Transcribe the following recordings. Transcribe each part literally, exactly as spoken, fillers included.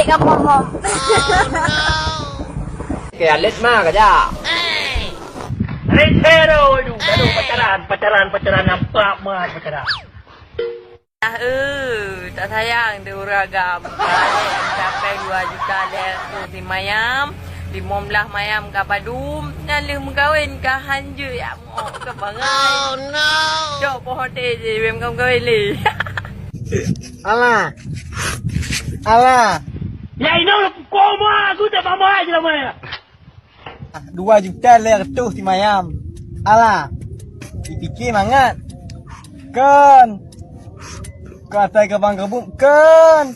Ya, mohon, mohon. Oke, alet mah kerja. Recero itu, aduh, pacaran, pacaran, pacaran, nampak mah pacaran. Ah, eh, tak sayang di uragam. Balik mencapai dua juta lhèe reutôh simayam, limong blaih mayam ka padum, nyan lheueh meukawen ka hanjeuet ya. Oh, ka bangai. Oh, no. Cok, poh hotel je, bèk meukawen-kawen lé. Alah. Alah. Ya, inong, koma aku tak mama je lama ya. Dua juta lhèe reutôh simayam. Alah. Dipike mangat. Kon. Keu asai keubang keubuk, kon.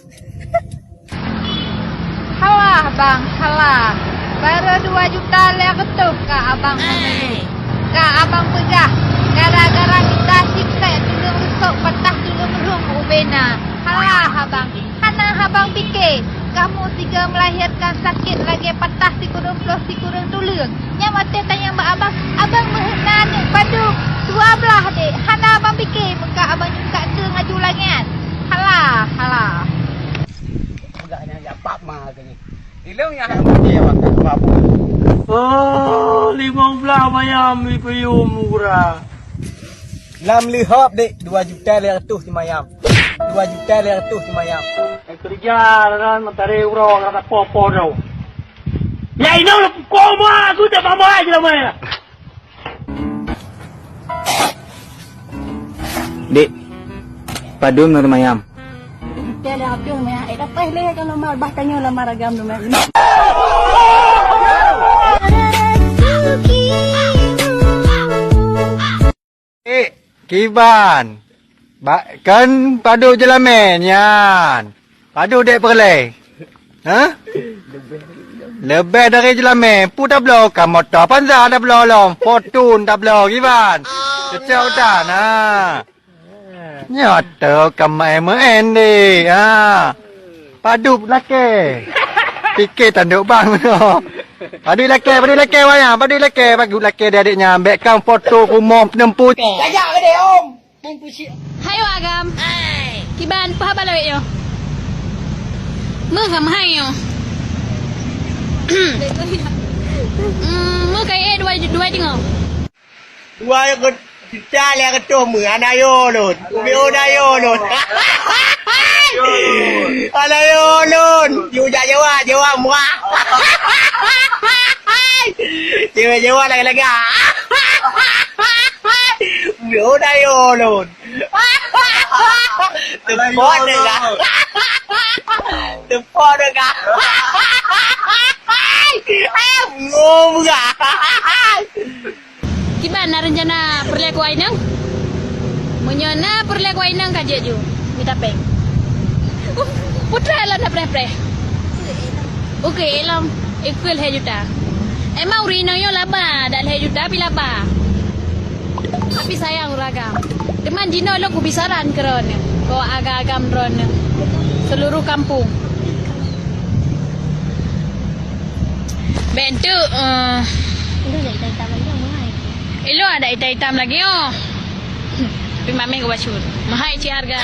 Halah, Bang, halah. Barô dua juta lhèe reutôh ka abang peugah. Ka abang peugah, gara-gara mita chipset tuleueng rusok patah tuleueng rhung ubena. Halah, Abang. Hana abang pike, kamoe sigoe melahirkan sakét lagèe patah sikureueng ploh sikureueng tuleueng. Nyan watèe tanyong bak abang, abang meuheuet na aneuk padum, dua blaih deh. Hana abang pike, meuka abang nyungkak keu ngaju lagèe nyan. Halah, halah. Peugah nyan jak pap ma keuh nyoe. Ilong nyang hai meuti awak ka pap. Oh, limong blaih mayam ipeuyum murah. Lam leuhop dek, dua juta lhèe reutôh simayam. Dua juta lhèe reutôh simayam. Hai keureuja lam matahari uroe rata poh-poh droe. Ya inong koma aku tak mama je lama ya. Dek, padum na mayam? Kita dah habis mayam. Eh, dapat leh kalau lamar bah tanya lamar agam dulu. Eh, kiban. Ba-, kan padub jeulamé nyan. Padub dek peureulée. Hah? Leubeh dari jeulamé. Pu tabloe ka moto Avanza tabloe lom. Fortune tabloe kiban. Cocok dah, nah. Nyoe teuh ka maén-maén deh. Ha. Padub lakée. Pike tanduk bang meunoe. Padub lakée, padub lakée wayang, padub lakée, padub lakée deh adek nyan. Bèk kang foto kumoh peuneumpui. Tajak keudeh, Om. Hai wak agam. Kiban, peue haba lawét nyoe? Meuh ka meuhai nyoe. Hmm, meuh ka ék dua, dua teungoh. Dua juta lhèe reutôh meuh, hana yo lôn. Ubé hana yo lôn. Hana yo lôn. Yu jak Jawa, Jawa murah. Cewek Jawa lagak-lagak. Ubé hana yo lôn. Teupot deh kah. Teupot deh kah. Ngom kah. Kiban na reuncana peureulée keu wak inong? Meunyoe na peureulée keu wak inong ka jeuet ju mita péng. Putra lôn na preh-preh. Oke, lom ikeu lhèe juta. Emang ureueng inong nyoe laba, dak lhèe juta pi laba. Tapi sayang ureueng agam. Teuma jinoe lôn kubi saran keu droeneuh, keu agam-agam droeneuh seuluruh kampung. Bèk enteuk, eh. Ilôn adak itam-itam lagèe nyoe. Tapi mamèh geubacut. Meuhai cit hareuga.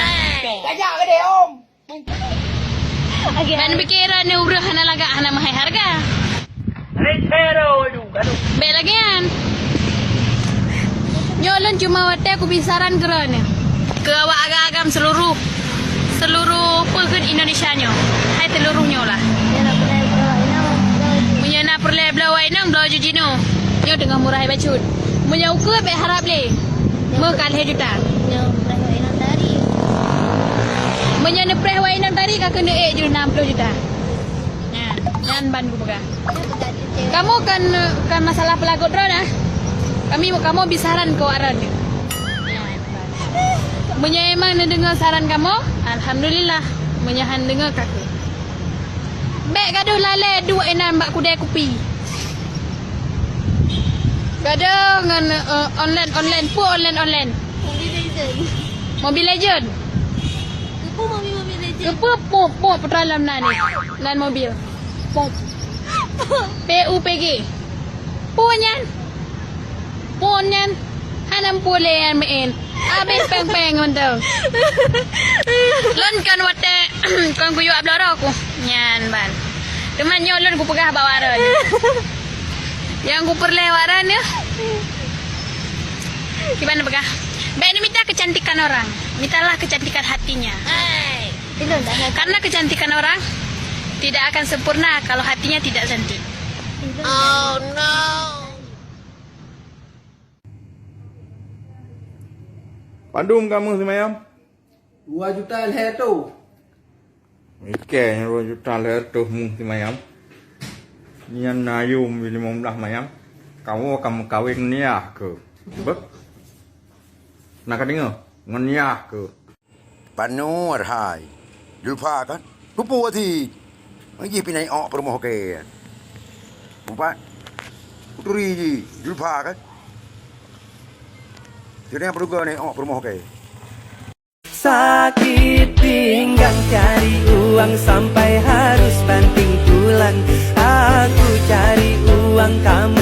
Tajak keudeh, Om. Ban pikiran ni ureueng hana lagak, hana meuhai hareuga. Bèk lagèe nyan. Nyoe lôn cuma watèe kubi saran keu droeneuh. Keu awak agam-agam seuluruh, seuluruh peue kheun Indonesia nyoe. Hai seuluruh nyoe lah. Meunyoe na peureulèe bloe wak inong, bloe ju jinoe. Nyoe teungoh murah bacut. Meunyoe ukeue bèk harab lé. Meuh ka lhèe juta. Meunyoe neupreh wak inong tari ka keuneuk ék ju nam ploh juta. Nyan, nyan ban kupeugah. Kamoe kan, kan masalah peulagot droe na. Kami, kamoe bi saran keu awak droe. Meunyoe emang neudeungoe saran kamoe, alhamdulillah. Meunyoe han deungoe, ka keuh. Bèk gadôh lalée duek inan bak keudè kupi. Gadôh ngon, eh, online, online, peue online, online. Mobile Legend. Mobile Legend. Keupeue Mami Mobile Legend? Keupeue pop, pop, pop, putra lam nan ni. Nan mobil. Pop. P U P G. Peue nyan? Peue nyan? Hana peue lé nyan meu'en. Habéh péng-péng mantong. Lôn kon watèe kon kuyue bloe droe ku. Nyan ban. Teuma nyoe lôn kupeugah bak awak droe. Nyang kupeureulèe awak droe nyoe. Kiban peugah. Bèk neumita kecantikan orang. Mintalah kecantikan hatinya. Hai. Karena kecantikan orang tidak akan sempurna kalau hatinya tidak cantik. Oh no. Padum kamu simayam? Dua juta lhèe reutôh. Oke, dua juta lhèe reutôh mu simayam. Nyan na yum lima belas mayam. Kamu akan meukawen ngon yah keu? Bek. Na ka deungö? Ngon yah keu? Panu hai. Julfa kan? Tupu ti. Jih pinai ok peurumoh ke. Empat. Putri ji. Julfa kan? Jadi apa juga ni ok peurumoh ke? Sakit pinggang cari uang sampai harus banting tulang. Aku cari uang, kamu